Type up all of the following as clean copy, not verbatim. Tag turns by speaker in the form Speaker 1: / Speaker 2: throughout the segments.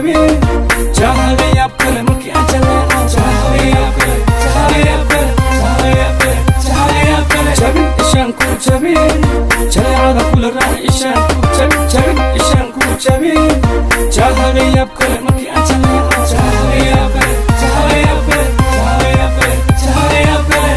Speaker 1: jabin. Jahaga yaab kale markii aan jaleeco. Jahaga yaab kale, jahaga yaab kale, jahaga yaab kale, jahaga yaab kale. Jabin ishaan ku jabin, jaleecada kula raaci ishaan ku jabin, jabin ishaan ku jabin. Jahaga yaab kale markii aan jaleeco. Jahaga yaab kale, jahaga yaab kale, jahaga yaab kale, jahaga yaab kale.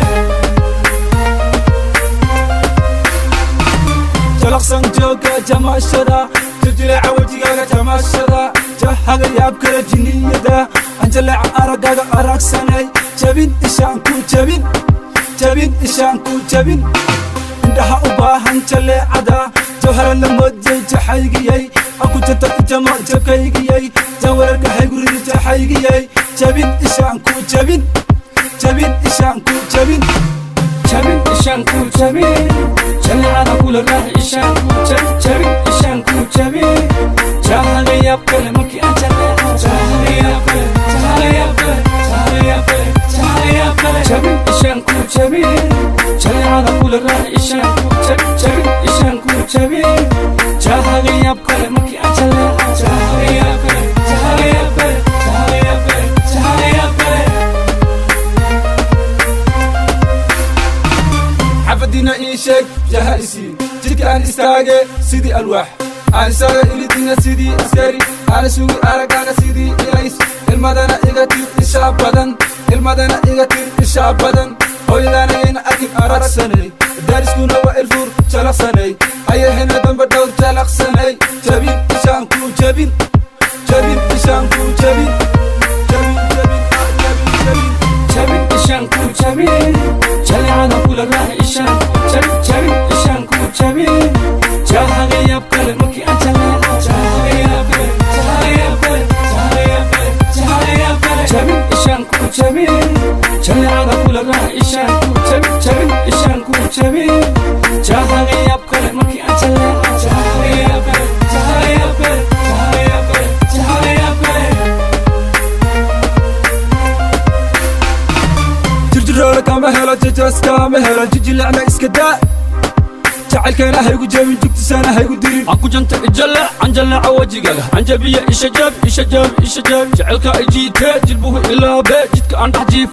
Speaker 2: Jalaqsan jooga jamaashada, jiljileeca wejigaaga jamaashada, jahaga yaab kale jiniyada, anjaleeca araggaaga aragsanay. Jabin ishaan ku jabin, jabin ishaan ku jabin. Indhaha u baahan jaleecada, jawhara la moodiyey jaxaygiyey, aku janta ijamo jabkaygiyey, jawararka hayguridi jaxaygiyey. Jabin ishaan ku jabin, jabin ishaan ku jabin.
Speaker 1: Jabin ishaan ku jabin, jaleecada kula raaci ishaan ku jabin, jabin ishaan ku jabin. Jahaga yaab kale markii aan jaleeco. Jahaga yaab kale, jahaga yaab kale, jahaga yaab kale, jahaga yaab kale. Jabin ishaan ku jabin, jaleecada kula raaci ishaan ku jabin, jabin ishaan ku jabin. Jahaga yaab kale markii aan jaleeco. Jahaga yaab kale, jahaga yaab kale, jahaga yaab kale, jahaga yaab kale.
Speaker 2: Xafadiina ii sheeg, jaha isii jidka aan istaage sidii alwaax, aan istaaga ilidina sidii askari, aana sugi araggaaga sidii ilays. Ilmadana iga tir ishaa badan, ilmadana iga tir ishaa badan. Hooyadanayayna arkin aragsanay, daariskuna waa ilfur jalaqsanay, ayahena damba dhowr jalaqsanay. Jabin ishaan ku jabin, jabin ishaan ku jabin, jabin, jabin, ah, jabin, jabin.
Speaker 1: Jabin ishaan ku jabin, jaleecada kula raaci ishaan ku jabin, jabin ishaan ku jabin. Jahaga yaab kale markii aan jaleeco. Jahaga yaab kale, jahaga yaab kale, jahaga yaab kale, jahaga yaab kale. Jabin ishaan ku jabin, jaleecada kula raaci ishaan ku jabin, jabin ishaan ku jabin. Jahaga yaab kale markii aan jaleeco. Jahaga yaab kale, jahaga yaab kale, jahaga yaab kale, jahaga yaab kale.
Speaker 2: Jirjiroola kama helo, jajaas kama helo, jijilecna iska daa. Jacaylkana haygu jabin, jugtisana haygu dirin.
Speaker 1: Aku janta ijale anjaleeca wejigaaga anjabiya isha jab, isha jab, isha jab. Jecelka ijiite jilbuhu ilaabe jidka aan dhex jiif.